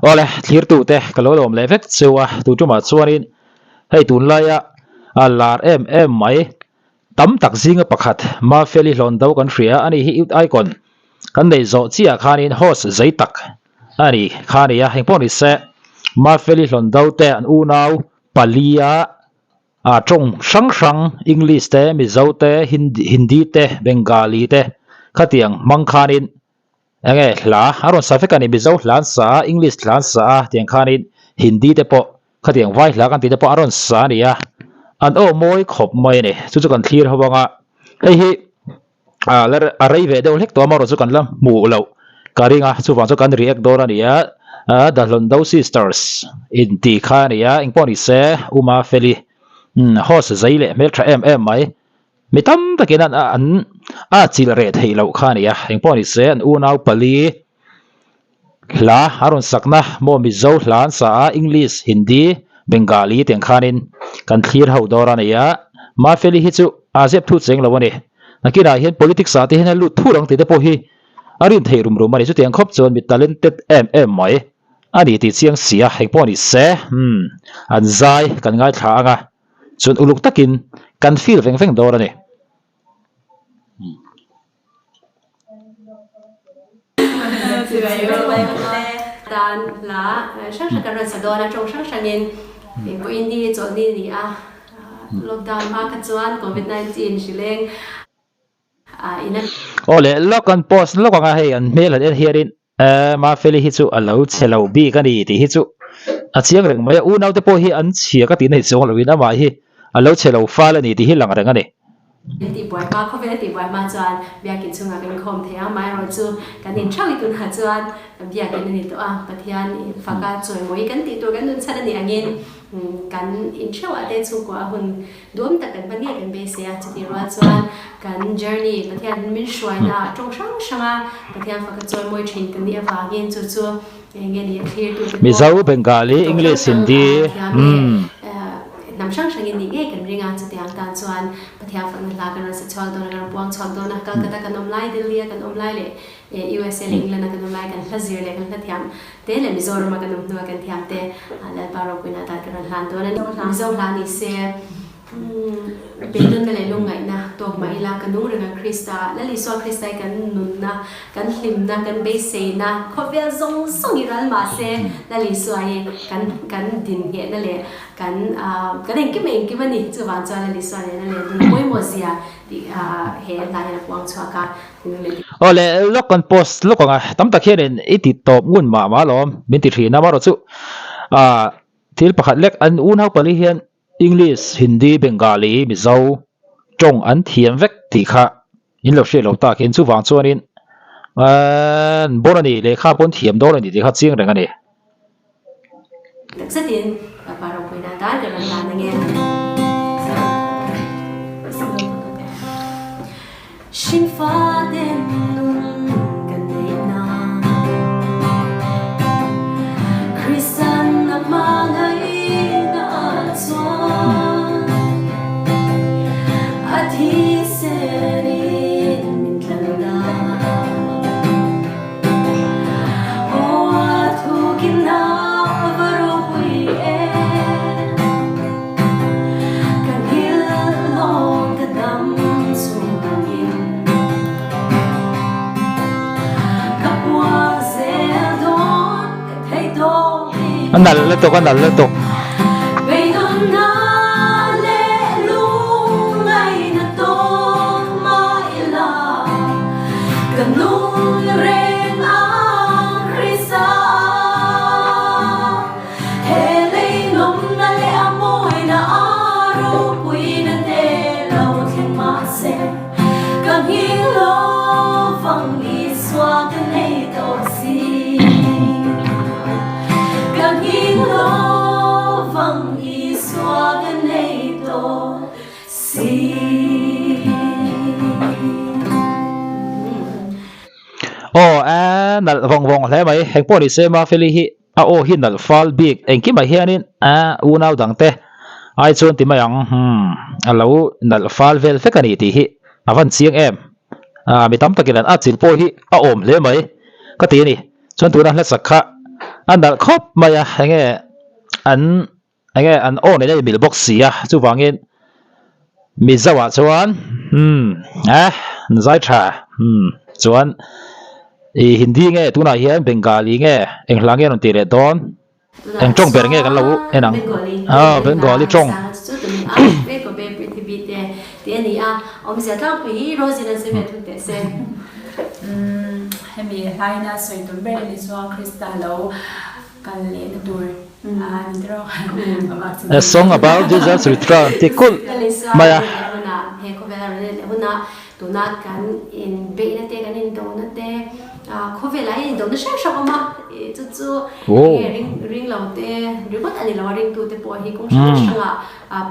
Awle, thlirtute ka lo lawm leh vek cheu a, tu tumah chuanin hei tunlaia a lar em em mai tam tak zinga pakhat Mafeli hlawn do kan hria a ni hi Youth Icon kan nei zawh chiah khanin host zei tak a ni kha a ni a, engpawh ni se Mafeli hlawn do te an unau palia A tawng hrang hrang English te, Mizo te, Hindi te, Bengali te khatiang hmang khanin enge hla a rawn sa vek a ni. Mizo hla an sa a, English hla an sa a tiang khanin Hindi te pawh khatiang vai hla kan tih te pawh a rawn sa a ni a, an aw mawi khawp mai a ni. Chu chu kan thlir ho anga hei hi a rei ve deuh hlek tawh a amaherawhchu kan la hmuh loh ka ring a chuvang chu kan react dawn a ni a The Hlondo Sisters intih kha a ni a engpawh ni se Uma Feli host zei leh hmeltha em em mai mi tam takin an an a chilh reh theih loh kha a ni a engpawh ni se an unau pali Hla a rawn sakna maw Mizo hla an sa a, English, Hindi, Bengali tiang khanin kan thlir ho dawr a ni a, Mafeli hi chu a zep thu cheng lo a ni. Nakinah hian politics ah te hian a lut thur ang tih te pawh hi a rin theih rum rum a ni. Chutiang khawp chuan mi talented em em mai a ni tih chiang si a, engpawh ni se, umm, an zai kan ngaithla ang a, chuan uluk takin kan feel veng veng dawr a ni. Tan hla hrang hrang kan rawn sa dawn a, tawng hrang hrangin engpawhin ni chawlhni a ni a, lockdown hma kha chuan covid 19 hrileng in a. Aw le lawk an post lawk ang a hei an hmel han en hianin Mafeli hi chu a lo chhe lo bik a ni tih hi chu a chiang reng mai a, unaute pawh hi an chhia ka tih na hi chuang loin amah hi a lo chhe lo fal a ni tih hi lang reng a ni. Kan tih buai hma, khawvel a tih buai hma chuan biakin chhungah kan khawm thei a, amaherawh chu kan inthauh i tunah chuan biakin a ni tawh a, Pathian faka chawimawi kan tih tur kan nun chhan a nih angin kan intheuhah te chhungkua a hun duam tak kan hman ngei kan beisei a, chutih rual chuan kan journey Pathian min hruaina ah tawng hrang hranga Pathian faka chawimawi thin kan nih avangin chu chu eng nge ni a thlirtu te pawh Mizo, Bengali, tawng hrang English, hrang Hindi, a thiam leh umm. Hnam hrang hrangin nih ngei kan ring a, chutiang tan chuan Pathian fakna hla kan rawn sa chhuak dawn a, kan rawn puang chhuak dawn a, Calcutta kan awm lai, Delhi a kan awm lai leh USA leh England a kan awm lai kan hla zir leh kan hla thiam te leh Mizoram a kan awm hnua kan thiam te Lalpa ropuina atan kan rawn hlan dawn a ni. Mizo hla ni se beidawnna leh lungngaihna tawk mah ila ka nung reng a Krista, Lal Isua Krista hi kan nunna, kan hlimna, kan beiseina khawvel zawng zawng i ral mah se Lal Isua hi kan kan dinhnehna leh Kan kan engkim engkim a ni. Chuvang chuan a Isua nena len hun a pawimawh zia tih he hla hian a puang chhuak a. Aw le, lawk kan post lawk ang a, tam tak hianin i ti tawp ngun mah mah alawm min ti thin a, amaherawh chu thil pakhat lek an unau pali hian English, Hindi, Bengali, Mizo tawng an thiam vek tih kha in lo hriat lo takin chuvang chuanin an bon a ni, lehkha pawn thiam dawn a ni tih kha chiang reng a ni. Tak zetin Papa ropuina atan ka rawn hlan ange. Hringfa ten nun kan neih na Kristian a hmangaihna ah chuan a thisen in min tlan ta. A nalh lutuk a nalh lutuk. Aw a nalh vawng vawng hle mai heng pawh ni se Mafeli hi a aw hi nalh fal bik engkimah hianin a unau dangte ai chuan ti mai ang hmm a lo nalh fal vel vek a ni tih hi a van chiang em a mi tam takin an atchilh pawh hi a awm hle mai ka ti a ni chuan tuna hla sak kha. A nalh khawp mai a enge an enge an aw nen a inmilh bawk si a chuvangin Mizo ah chuan umm eh an zai tha umm chuan ih Hindi nge tunah hian Bengali nge eng hla nge a rawn tih leh dawn. Eng tawng ber nge kan lo en ang? Aw, Bengali tawng. Hemi hlaina sawi tum ber ni chuan Krista lo kal lehna tur a ni tawh. A song about Jesus return tih kulh mai a. Tuna kan inbeihna te, kan indona te, khawvelah hian indona hrang hrang a awm a, chu chu enge ring ring lo te ringawt a ni lo a, ringtu te pawh hi kawng hrang hrangah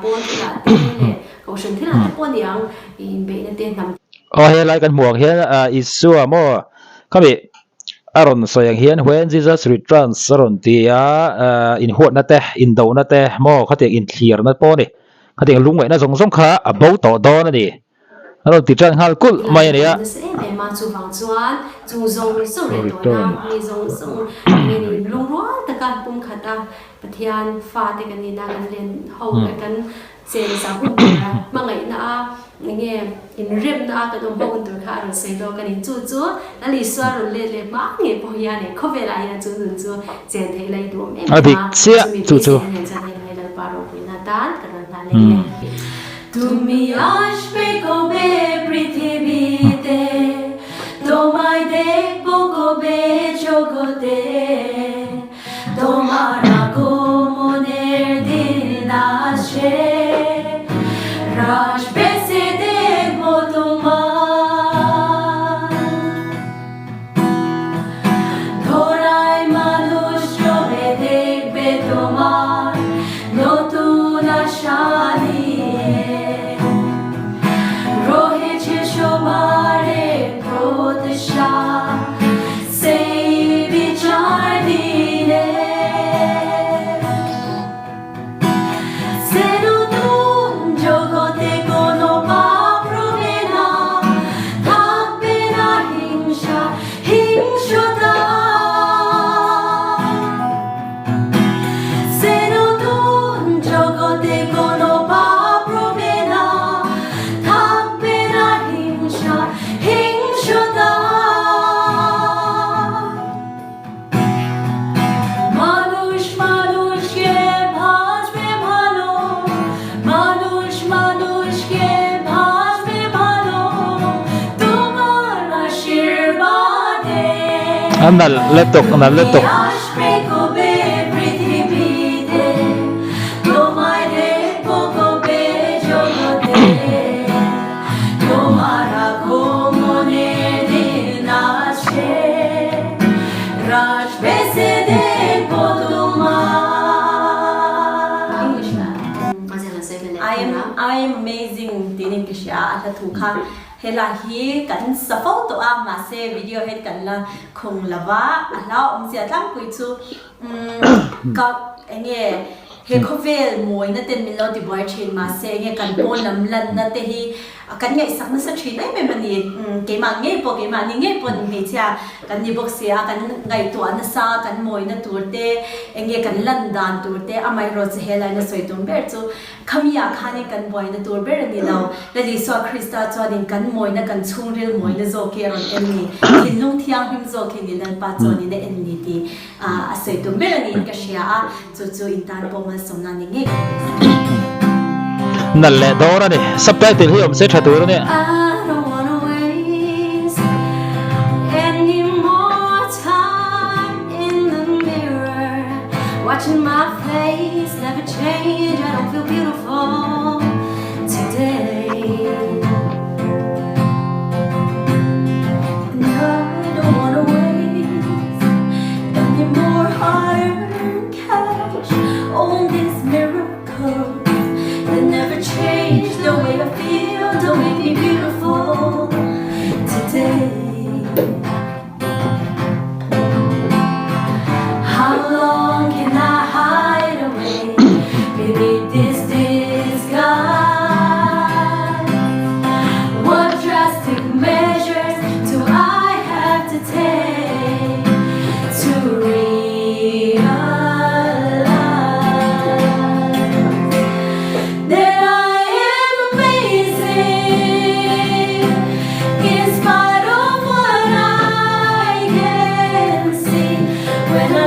pawl thilah te leh kohhran thilah te pawh a ni ang inbeihna te hnam Aw helai kan hmuh ang hian Isua maw khami a rawn sawi ang hian when Jesus returns a rawn ti a, inhuatna te indona te maw khatiang inthlirna pawh a ni, khatiang lungngaihna zawng zawng kha a bo tawh dawn a ni. A rawn ti tan nghal kulh mai a ni a. Nasa em em a, chuvang chuan chung zawng zawng leh tawhna mi zawng zawng nge ni lungrual taka pumkhat a Pathian fate kan nihna kan len ho leh kan chen zah hun tura hmangaihna a enge inremna a kan awm ho hun tur kha a rawn sawi lawk a ni. Chu chu Lal Isua rawn let leh hma ngei pawh hian he khawvelah hian chu nun chu chen theih la i duhawm em A em dik a, chiah chumi chu chu. beiseina nen chuan hei lai Lalpa ropuina tan ka rawn hlan leh e. A nalh lutuk a nalh lutuk. I am I am amazing tiin in ka hria a hla thu kha helai hi kan sa fo tawh a mahse video hian kan la khung lo va a hla awmzia tlangpui chu umm ka enge he khawvel mawina ten min lo tibuai thin mahse enge kan pawn lam lanna te hi Kan ngaihsak nasa thin em em a ni. Keimah ngei pawh, keimahni ngei pawh hmeichhia kan ni bawk si a, kan ngaihtuah nasa, kan mawina tur te, eng nge kan lan dan tur te, amaherawh chu he laina sawi tum ber chu khamiah khanin kan buaina tur ber a ni lo. Lal Isua Krista chuanin kan mawina, kan chhungril mawina zawk hi a rawn en ni, thinlung thianghlim zawk hi ni Lalpa chuanin a en ni tih a sawi tum ber a niin ka hria a. Chu chu in tan pawh malsawmna ni ngei ka beisei. Nalh leh dawr a ni. Subtitle hi awm se tha tur a nia.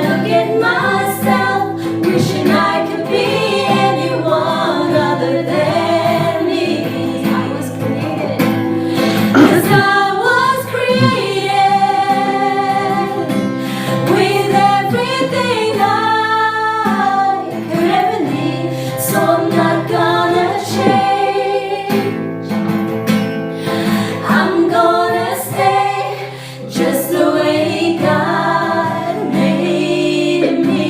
look at myself Wishing I could be anyone other than me Cause I was created Cause I was created With everything I could ever need So I'm not gonna change I'm gonna stay just the way God made me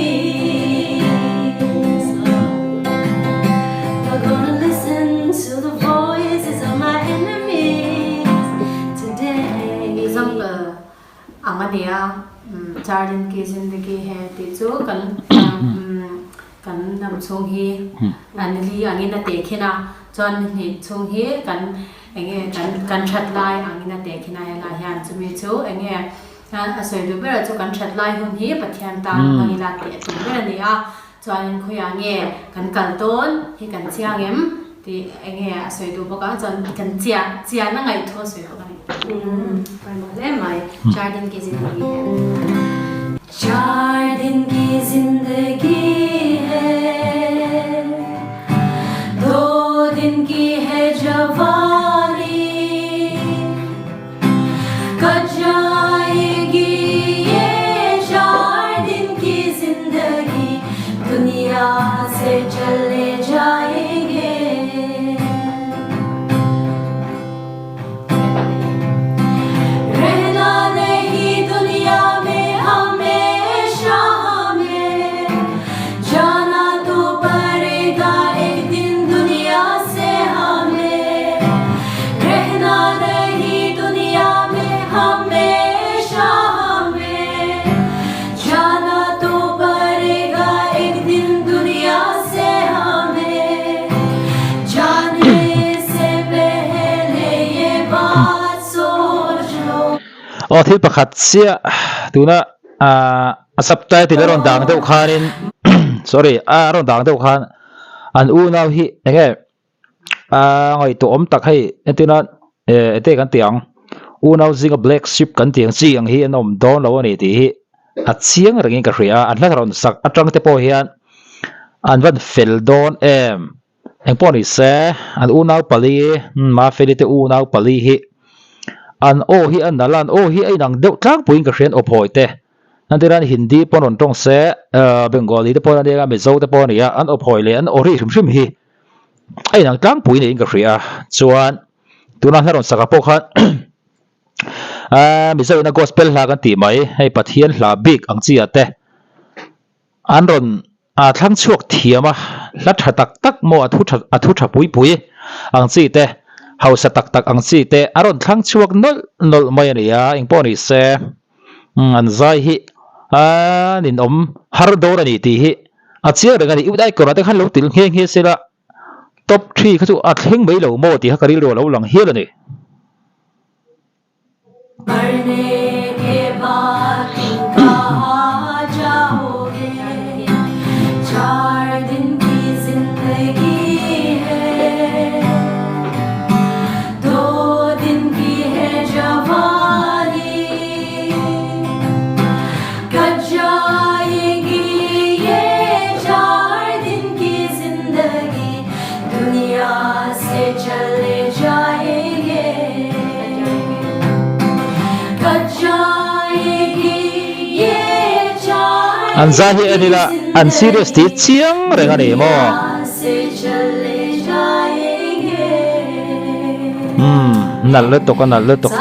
Not gonna listen to the voices of my enemies today. Example ang a nia Char din ki zindagi he tih chu kan kan lam chhung hi an li angin a teh khin a chuan ni hnih chhung hi kan enge kan kan that lai angin a teh khin a helai hian chumi chu enge a sawi duh ber ah chu kan that lai hun hi Pathian tan hmang ila tih a tum ber a ni a chuanin khawiah nge kan kal dawn hi kan chiang em tih enge a sawi duh bawk a chuan kan chiah chiahna ngaihthu a sawi bawk a ni. Pawimawh hle mai Char din ki zindagi he. Char din ki zindagi he Do din ki he jawani Kat jayegi ye char din ki zindagi Duniya se chale jayenge. Aw thil pakhat chiah tuna ah a subtitle a rawn dang deuh khanin sorry a rawn dang deuh khan an unau hi eng nge ah ngaihtuah awm tak hei entirna eh ete kan tih ang unau zinga black sheep kan tih ang chi ang hi an awm dawn lo a ni tih hi a chiang rengin ka hria a an hla rawn sak atang te pawh hian an van fel dawn em engpawh ni se an unau pali Mafeli te unau pali hi an aw hi a nalh a an aw hi a inang deuh tlangpuiin ka hria an aw phawi te. Entirnan Hindi pawn rawn tawng se, Bengali te pawh a nia, Mizo te pawh a nia, an awphawi leh an awri hrim hrim hi a inang tlangpui niin ka hria a. Chuan tuna hla rawn saka pawh khan Mizo ina Gospel hla kan tih mai, hei Pathian hla bik ang chi ah te an rawn A thlang chhuak thiam a, hla tha tak tak maw a thu tha a thu tha pui pui ang chi te, hausa tak tak ang chi te a rawn thlang chhuak nawlh nawlh mai a ni a, engpawh ni se an zai hi a ninawm har dawn a ni tih hi a chiang reng a ni. Ut Icon ah te khan lo til nghe nghe se la top three kha chu a thleng mai lo maw tih kha ka rilru a lo lang hial a ni. An zai hi en ila an serious tih chiang reng a ni maw? Umm nalh lutuk a nalh lutuk.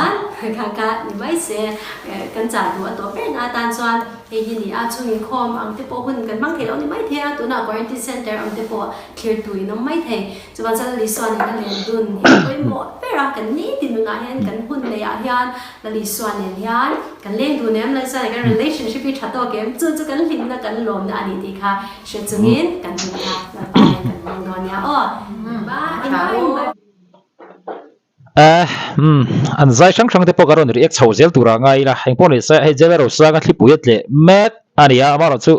Hei hi ni a, chung inkhawm ang te pawh hun kan hmang thei lo ni mai thei a, tunah quarantine centre ang te pawh thlir tui in awm mai thei. Chuan Lal Isua nen a len dun hi a pawimawh ber a, kan nitin nunah hian kan hun neih ah hian Lal Isua nen hian kan leng dun em, Lal Isua nen kan relationship hi tha tawk em, chu chu kan hlimna kan lawmna a ni tih kha hre chungin kan hun kha Lalpa nen kan hmang dawn nia aw. Bye bye. Eh, umm, an zai hrang hrang te pawh ka rawn react chho zel turah ngai ila, engpawh ni se hei Jela Rosanga thlipui a tleh mek a ni a, amaherawhchu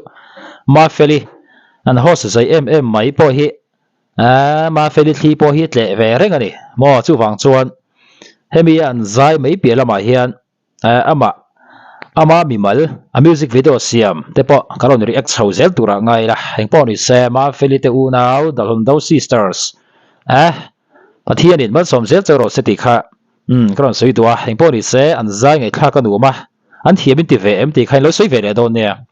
Mafeli an host zai em em mai pawh hi eh Mafeli thli pawh hi a tleh ve reng a ni maw, chuvang chuan hemi an zai mai piah lamah hian eh amah. Ama mimal a music video siam te pawh ka rawn react chho zel turah ngai ila, engpawh ni se Mafeli te unau The Hlondo Sisters eh Pathianin malsawm zel cheu rawh se tih kha umm ka rawn sawi duh a, engpawh ni se an zai ngaihthlak a nuam a, an thiam in ti ve em tih kha in lo sawi ve leh dawn nia.